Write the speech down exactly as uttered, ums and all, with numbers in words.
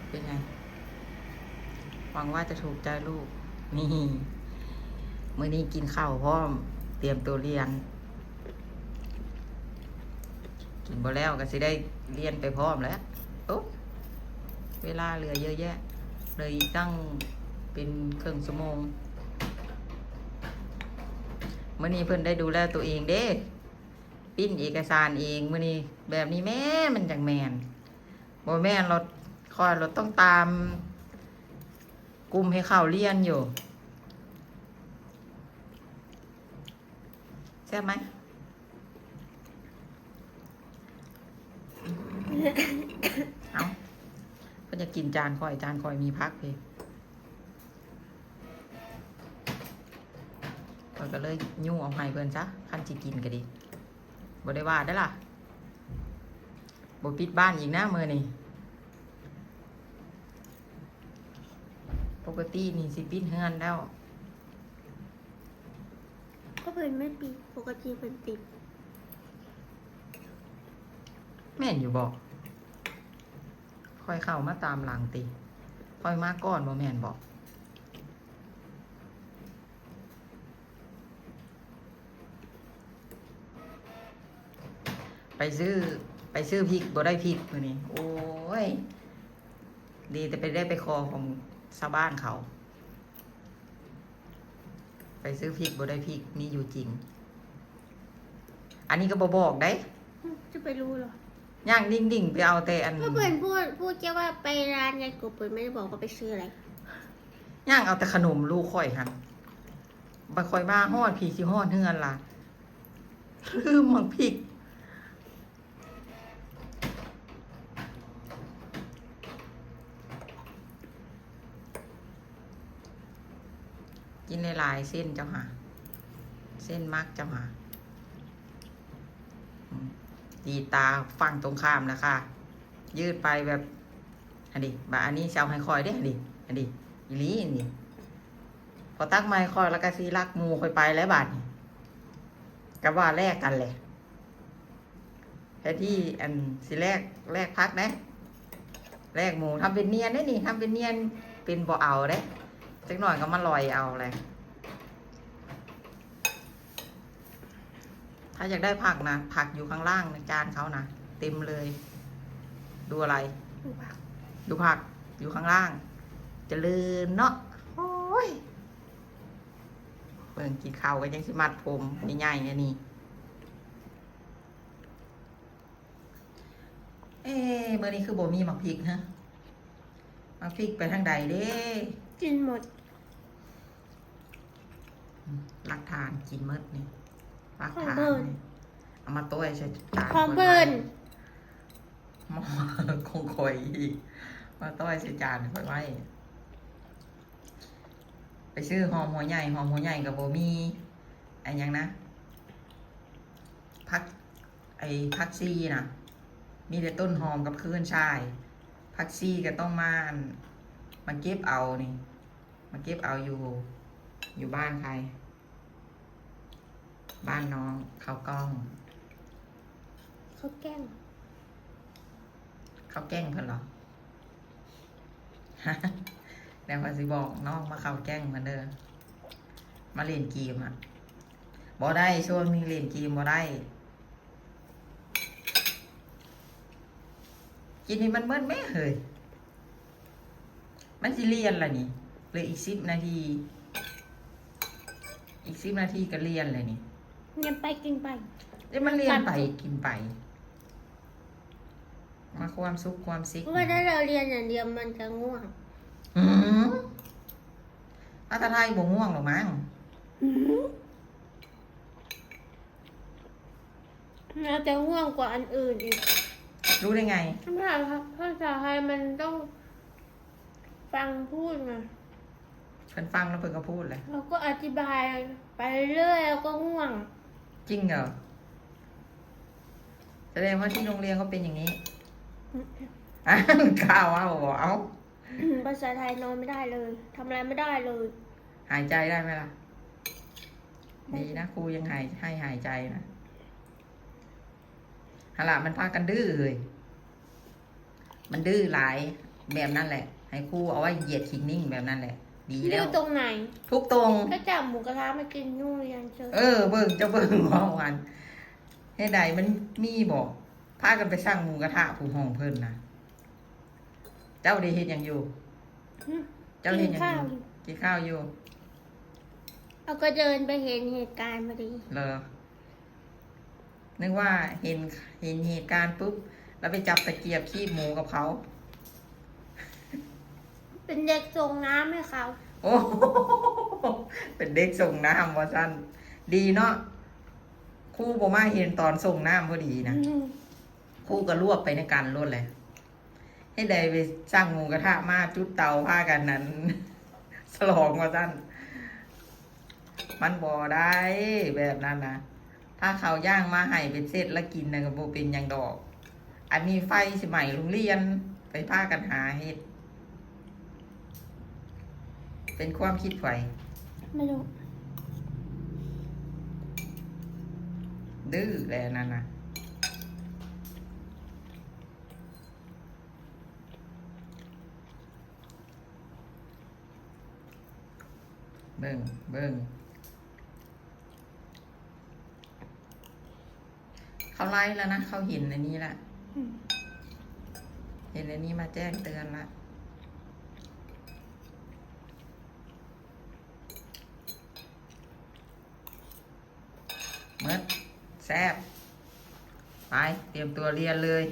เป็นไง หวังว่าจะถูกใจลูก นี่ มื้อนี้กินข้าวพร้อม เตรียมตัวเรียน กินบ่แล้วก็สิได้เรียนไปพร้อมแหละ โอ๊ะ เวลาเหลือเยอะแยะ เหลืออีกตั้งเป็นครึ่งชั่วโมง มื้อนี้เพิ่นได้ดูแลตัวเองเด้ ปริ้นเอกสารเอง มื้อนี้แบบนี้แม่น มันจั่งแม่น บ่แม่น รถ ข้อยรถต้องตามกลุ่มให้เข้าเรียนอยู่ แซ่บไหม เอ้า เพิ่นอยากกินจานข้อย จานข้อยมีผักเด้ ข้อยก็เลยยูเอาให้เพิ่นซะ คันสิกินก็ดี บ่ได้ว่าเด้อล่ะ บ่ปิดบ้านอีกนะมื้อนี้ ปกตินี่สิปิดเฮือนแล้ว ก็เพิ่นไม่ปิด ปกติเพิ่นปิด แม่นอยู่บ่ ข้อยเข้ามาตามหลังติ ข้อยมาก่อนบ่แม่นบ่ ไปซื้อ ไปซื้อพริกบ่ได้พริกมื้อนี้ โอ้ย ดีแต่ไปได้ไปขอของชาวบ้านเขา ไปซื้อพริกบ่ได้พริก มีอยู่จริง อันนี้ก็บ่บอกได้ จะไปรู้เหรอ ย่างนิ่งๆ ไปเอาแต่อัน ก็เพื่อนพูด พูดแค่ว่าไปร้านยายกบ เพื่อนไม่ได้บอกว่าไปซื้ออะไร ย่างเอาแต่ขนมลูกข้อยหั่น บัดข้อยมาฮอดพี้ สิฮอดเฮือนล่ะ ลืมหมากพริก กินหลายๆ เส้นเจ้าค่ะ เส้นมักเจ้าค่ะ อืม ตีตาฝั่งตรงข้ามนะคะ ยืดไปแบบ อันนี้ บาดอันนี้สิเอาให้ข้อยเด้ อันนี้ อันนี้ อีหลี อันนี้ พอตักมาให้ข้อยแล้วก็สิลักหมู่ข้อยไปแล้วบาดนี้ ก็ว่าแลกกันแหละ แทนที่อันสิแลก แลกผักนะ แลกหมู่ ทำเป็นเนียนเด้นี่ ทำเป็นเนียน เป็นบ่เอาเด้ จักหน่อยก็มาลอยเอาเลย ถ้าอยากได้ผักนะ ผักอยู่ข้างล่างนะ จานเขานะ เต็มเลย ดูอะไร ดูผัก ดูผัก อยู่ข้างล่าง เจริญเนาะ โอ้ย เบิ่งกินข้าวก็ยังสิมัดผมใหญ่ๆ อันนี้ เอ๊ะ มื้อนี้คือบ่มีหมากพริกฮะ หมากพริกไปทางใดเด้ กินหมด อืม หลักฐานกินหมดนี่ หลักฐาน ของเพิ่น นี่ เอามาต้อยใส่จาน ของเพิ่น ไว้ หม้อ ของข้อยอีก มาต้อยใส่จานข้อยไว้ ไปซื้อหอมหัวใหญ่ หอมหัวใหญ่ก็บ่มี อันหยังนะ ผัก ไอ้ผักชีน่ะ มีแต่ต้นหอมกับขึ้นฉ่าย ผักชีก็ต้องมาอัน มาเก็บเอานี่ มาเก็บเอาอยู่ อยู่บ้านใคร บ้านน้องข้าวกล้อง ข้าวแกล้ง ข้าวแกล้งเพิ่นเหรอ เดี๋ยวข้อยสิบอกน้องมาเข้าแก๊งเพิ่นเด้อ มาเล่นเกมอะ บ่ได้ ช่วงนี้เล่นเกมบ่ได้ กินให้มันเมิดแม่เฮ้ย มันสิเรียนละนี่ เหลืออีกสิบนาที อีกสิบนาทีก็เรียนเลยนี่ เรียนไปกินไป เดี๋ยวมันเรียนไป ตามสิ กินไป มาความสุขความซิก เพราะว่าถ้าเราเรียนอย่างเดียวมันจะง่วง อืม ภาษาไทยบ่ง่วงหรอกมั้ง อืม น่าจะง่วงกว่าอันอื่นอีก รู้ได้ไง ภาษา ภาษาไทยมันต้องฟังพูดไง เพิ่นฟังแล้วเพิ่นก็พูดเลย เราก็อธิบายไปเรื่อยแล้วก็ง่วง จริงเหรอ แสดงว่าที่โรงเรียนก็เป็นอย่างนี้ อืม อ้าว ข่าวเอาเหรอ เอา ภาษาไทยนอนไม่ได้เลย ทำอะไรไม่ได้เลย หายใจได้ไหมล่ะ ดีนะ ครูยังหาย ให้หายใจนะ หนล่ะ มันพากันดื้อเลย มันดื้อหลาย แบบนั้นแหละ ให้ครูเอาไว้เหยียดขีดนิ่งแบบนั้นแหละ ดี อ แล้ ยู่ ว ตรงไหน ทุกตรง ก็จับหมูกระทะมากินนู่นเรียนเชิญ เออ เบิ่งเจ้าเบิ่งว่าวันเฮ็ดใดมันมีบอก พากันไปสั่งหมูกระทะผู้ห้องเพิ่นนะ เจ้าได้เฮ็ดหยังอยู่ อืม เจ้าเฮ็ดหยังอยู่ กินข้าวอยู่ กินข้าวอยู่ เอาก็เดินไปเห็นเหตุการณ์พอดี เหรอ นึกว่าเห็นเห็นเหตุการณ์ปุ๊บ แล้วไปจับตะเกียบคีบหมูกับเขา เป็นเด็กส่งน้ำให้เขา โอ้ เป็นเด็กส่งน้ำว่าซั่น ดีเนาะ ครูบ่มาเห็นตอนส่งน้ำพอดีนะ อืม ครูก็ลวกไปในกันโลดเลย ให้ได้ไปสั่งหมูกระทะมาจุดเตาพากันนั้น ฉลองว่าซั่น มันบ่ได้แบบนั้นนะ ถ้าเขาย่างมาให้เป็นเซตแล้วกินนะก็บ่เป็นหยังดอก อันนี้ไฟสิไหม้โรงเรียน ไปพากันหาเฮ็ด เป็นความคิดไผ ไม่รู้ ดื้อแหละนั่นนะ เบิ่ง เบิ่ง เขาไลฟ์แล้วนะ เขาเห็นอันนี้ละ อืม เห็นอันนี้มาแจ้งเตือนละ เมิด แซ่บ ไป เตรียมตัวเรียนเลย